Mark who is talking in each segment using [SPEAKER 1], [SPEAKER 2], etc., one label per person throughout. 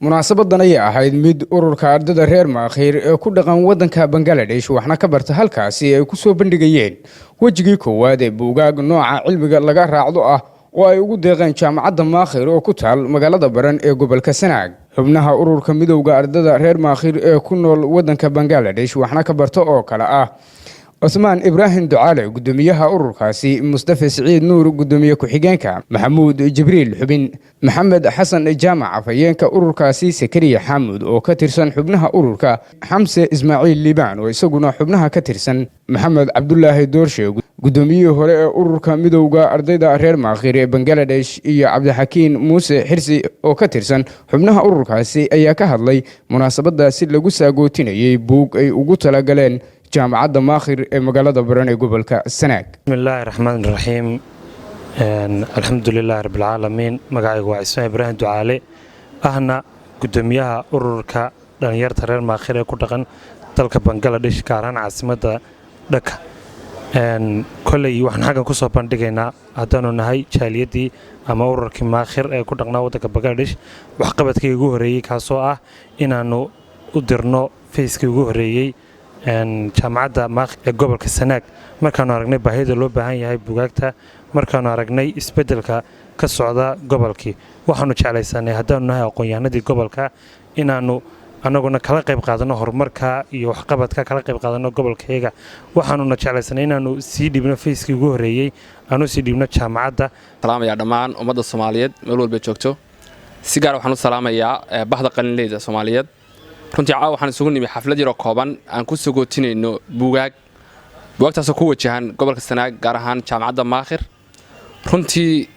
[SPEAKER 1] Munaasabadan ayaa ahayd mid ururka ardayda reer Maakhir ee ku dhaqan waddanka Bangaladesh waxna ka barta halkaasi ay ku soo bandhigayeen wejigii koowaad ee buugaag nooca cilmiga laga raacdo ah oo ay ugu deeqeen Jaamacadda Maakhir oo ku taal magaalada Baran ee gobolka Sanaag. Xubnaha ururka midowda ardayda reer Maakhir ee ku nool waddanka Bangaladesh waxna ka barta oo kale ah Cusmaan Ibraahim Ducaale, gudoomiyaha ururkaasi, Mustafa Siciid Nuur, gudoomiye ku-xigeenka, Maxamuud Jibriil xubin, Maxamed Xasan Jaamac, afhayeenka ururkaasi, Sakariya Xaamud oo ka tirsan xubnaha ururka, Xamse Ismaaciil Liibaan oo isaguna xubnaha ka tirsan, Maxamed Cabdulaahi Doorshe, gudoomiyihii hore ee ururka midowda ardayda reer Maakhir ee Bangaladesh, iyo Cabdixakiin Muuse Xirsi oo ka tirsan xubnaha ururkaasi ayaa ka hadlay munaasabadaasi lagu saagootinayay buug ay ugu talagaleen Jaamacadda Maakhir ee magaalada Baran ee gobolka Sanaag.
[SPEAKER 2] Bismillaahi raxmaan raxiim, alxamdu lilaahi rabbilcaalamiin. Magacaygu waa Cismaan Ibraahim Ducaale, ahna gudoomiyaha ururka dhallinyarta reer Maakhir ee ku dhaqan dalka Bangaladesh, gaar ahaan caasimadda Dhaka. Koley waxaan xaggan ku soo bandhigaynaa, haddaanu nahay jaaliyaddii ama ururkii Maakhir ee ku dhaqnaa waddanka Bangaladesh, waxqabadkii ugu horreeyey, kaasoo ah inaannu u dirno phase-kii ugu horreeyey Jaamacadda Maakhir ee gobolka Sanaag. Markaannu aragnay baahida loo baahan yahay bugaagta, markaannu aragnay isbeddelka ka socda gobolkii, waxaannu jeclaysanay, haddaannu nahay aqoon-yahanadii gobolka, inaannu annaguna kala qayb qaadanno horumarka iyo waxqabadka, kala qayb qaadanno gobolkayaga. Waxaanuna jeclaysanay inaannu sii dhiibno phase-kii ugu horreeyey, aanu sii dhiibno jaamacadda.
[SPEAKER 3] Salaamayaa dhammaan ummadda Soomaaliyeed meel walbay joogto. Si gaar waxaan u salaamayaa bahda qalinleyda Soomaaliyeed. Runtii caawa waxaan isugu nimi xaflad yaroo kooban aan ku sagootinayno buugaag, buugaagtaasoo ku wajahan gobolka Sanaag, gaar ahaan Jaamacadda Maakhir. Runtii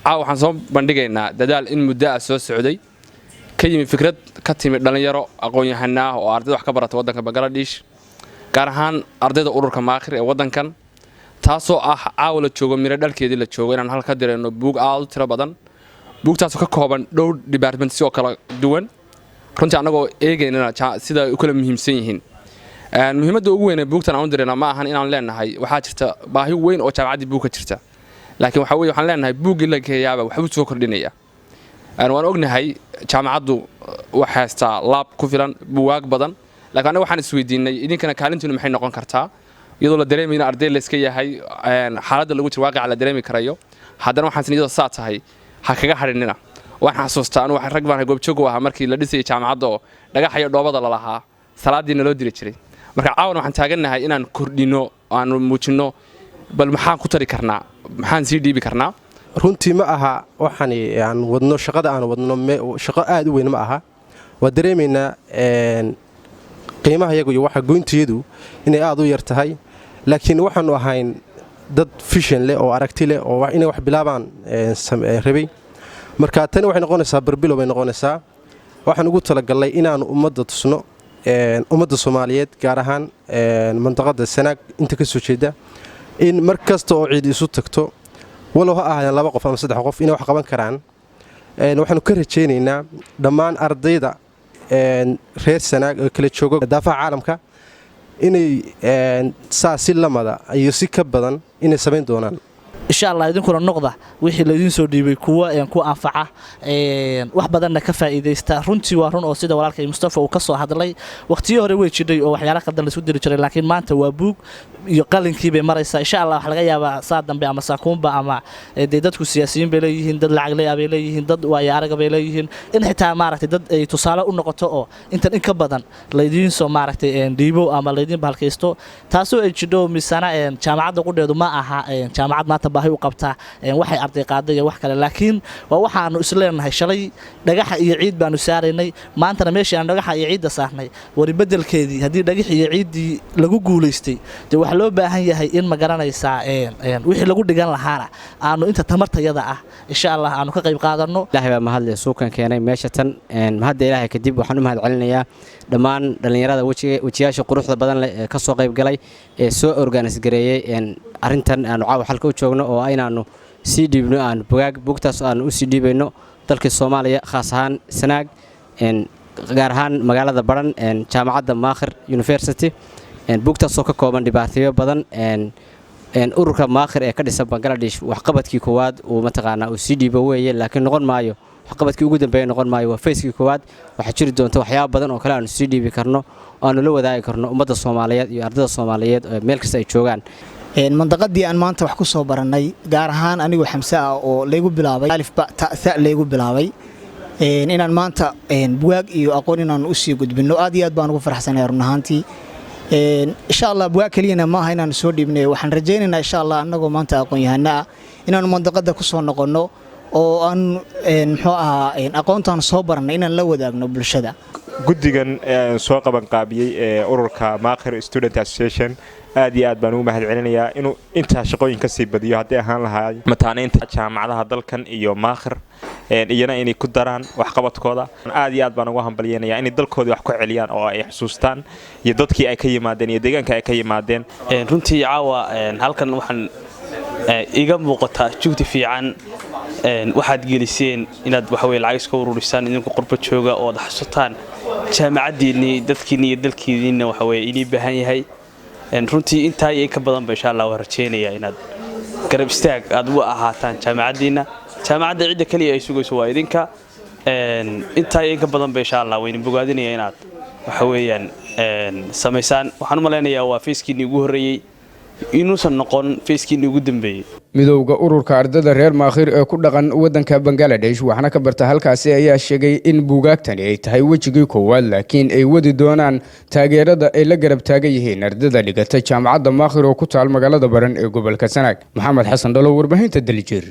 [SPEAKER 3] caawa waxaan soo bandhigaynaa dadaal in muddo ah soo socday, ka yimi fikrad ka timi dhallinyaro aqoon-yahana ah oo ardayda wax ka barata waddanka Bangaladesh, gaar ahaan ardayda ururka Maakhir ee waddankan, taasoo ah caawa la joogo miro dhalkeedii la joogo, inaan halka dirayno buug aad u tiro badan, buugtaasoo ka kooban dhowr department si oo kala duwan. Runtii annagoo eegaynana sida ay u kala muhiimsan yihiin, muhiimadda ugu weyn ee buugtan aan u dirayna ma ahan inaan leenahay waxaa jirta baahi weyn oo jaamacaddii buug ka jirta, laakiin waxa weye waxaan leenahay buuggii la geeyaaba waxbuu soo kordhinaya. Waan ognahay jaamacaddu wax haystaa lab ku filan, buwaag badan, lakiin annaga waxaan isweydiinay, idinkana kaalintiinu maxay noqon kartaa? Iyadoo la dareemayo in arday layska yahay, xaaladda lagu jiro waaqica la dareemi karayo, haddana waxaan sin iyadoo saa tahay ha kaga hadhinina. Waxaan xasuustaa anu rag baan goobjoog u ahaa markii la dhisayay jaamacadda oo dhagaxa iyo dhoobada lalahaa salaadiina loo diri jiray. Marka caawan waxaan taagannahay inaan kordhinno, aanu muujinno bal maxaan ku tari karnaa, maxaan sii dhiibi karnaa.
[SPEAKER 4] Runtii ma aha waxaan aan wadno, shaqada aan wadno shaqo aad u weyn ma aha. Waa dareemaynaa qiimaha yagu iyo waxa goyntiyadu inay aad u yar tahay, laakiin waxaanu ahayn dad vision leh oo aragti leh oo inay wax bilaabaan rabay. Marka tani waxay noqonaysaa barbilow bay noqonaysaa. Waxaan ugu talagalnay inaannu ummadda tusno, ummadda Soomaaliyeed, gaar ahaan mandaqadda Sanaag inta ka soo jeeda, in mar kasta oo ciid isu tagto, walow ha ahaadeen laba qof ama saddex qof, inay wax qaban karaan. Waxaanu ka rajaynaynaa dhammaan ardayda reer Sanaag oo kala joogo daafaha caalamka inay saa si lamada iyo si ka badan inay samayn doonaan.
[SPEAKER 5] Insha Allah idinkuna noqda wixii laydiin soo dhiibay kuwa ku anfaca, wax badanna ka faa'iidaysta. Runtii waa run oo sida walaalkay Mustafa uu ka soo hadlay, waqtiyo hore way jidhay oo waxyaala qaldan laisku diri jiray, laakiin maanta waa buug iyo qalinkii bay maraysaa. Insha Allah waxa laga yaabaa saa dambe ama saakuunba ama dee dadku siyaasiyiin bay leeyihiin, dad lacag bay leeyihiin, dad waayo araga bay leeyihiin, in xitaa maaragtay dad ay tusaale u noqoto oo intan in ka badan laydiin soo maaragtay dhiibo ama laydiin bahalkaysto. Taasoo ay jidho, misana jaamacadda qudheedu ma aha jaamacad maanta baahi u qabta waxay arday qaaday iyo wax kale, laakiin waa waxaanu isleenahay shalay dhagaxa iyo ciid baanu saaraynay, maantana meeshii aan dhagaxa iyo ciidda saarnay wari bedelkeedii haddii dhagax iyo ciiddii lagu guulaystay, dee waxaa loo baahan yahay in ma garanaysaa wixii lagu dhigan lahaana aanu inta tamartayada ah insha Allah aanu ka qayb qaadanno.
[SPEAKER 6] Ilaahay baa mahadle suukan keenay meesha tan. Mahadda Ilaahay kadib, waxaan u mahad celinayaa dhammaan dhallinyarada wejiyaasha quruxda badan leh ee ka soo qayb galay ee soo organise gareeyey arrintan aanu caawa xalka u joogno, oo inaannu sii dhiibno aanu bugaag, buugtaas aanu u sii dhiibayno dalkii Soomaaliya, khaas ahaan Sanaag, gaar ahaan magaalada Baran, Jaamacadda Maakhir University. Buugtaasoo ka kooban dhibaatayo badan. Ururka Maakhir ee ka dhisan Bangaladesh waxqabadkii koowaad uu mataqaanaa uu sii dhiibo weeye, laakiin noqon maayo. Waxqabadkii ugu dambeeya noqon maayo, waa phase-kii koowaad. Waxaa jiri doonta waxyaaba badan oo kale aanu sii dhiibi karno oo aanu la wadaagi karno ummadda Soomaaliyeed iyo ardada Soomaaliyeed meel kasta ay joogaan.
[SPEAKER 7] Mandaqadii aan maanta wax ku soo barannay, gaar ahaan anigu Xamse ah oo laygu bilaabay alif ba ta tha laygu bilaabay, inaan maanta bugaag iyo aqoon inaan usii gudbinno, aad iyo aad baan ugu faraxsanahay run ahaantii. Insha Allah, bugaag keliyana maaha inaanu soo dhiibnay. Waxaan rajaynaynaa, insha Allah, annagoo maanta aqoon-yahano ah inaanu mandaqada ku soo noqonno oo aan, muxuu ahaa, aqoontaan soo barannay inaan la wadaagno bulshada.
[SPEAKER 8] Guddigan soo qabanqaabiyey ee ururka Maakhir Student Association aad iyo aad baan ugu mahad celinayaa inuu intaa shaqooyin kasii badiyo, hadday ahaan lahaa mataaneynta jaamacadaha dalkan iyo Maakhir, iyana inay ku daraan waxqabadkooda. Aad iyo aad baan ugu hambalyeynaya inay dalkoodii wax ku celiyaan oo ay xusuustaan iyo dadkii ay ka yimaadeen iyo deegaanka ay ka yimaadeen.
[SPEAKER 9] Runtii caawa halkan waxaan iga muuqataa juhdi fiican waxaad geliseen inaad waxaweye lacag iska ururisaan idinku qurba jooga oo ad xasuutaan jaamacaddiinnii, dadkiinni iyo dalkiinniina waxaweye inii baahan yahay. Runtii intaa iyo in ka badanba, insha Allah, waan rajaynayaa inaad garab istaag aad uga ahaataan jaamacaddiinna. Jaamacadda cidda keliya ay sugayso waa idinka. Intaa iyo in ka badanba, insha Allah, wayna bogaadinaya inaad waxa weeyaan samaysaan. Waxaan u malaynayaa waa phase-kiinnii ugu horreeyey, inuusan noqon phase-kiinnii ugu dambeeyey.
[SPEAKER 1] Midowda ururka ardada reer Maakhir ee ku dhaqan waddanka Bangaladesh waxna ka barta halkaasi ayaa sheegay in buugaagtani ay tahay wejigii koowaad, laakiin ay wadi doonaan taageerada ay la garab taagan yihiin ardada dhigata jaamacadda Maakhir oo ku taal magaalada Baran ee gobolka Sanaag. Maxamed Xasan Dhalo, warbaahinta Daljir.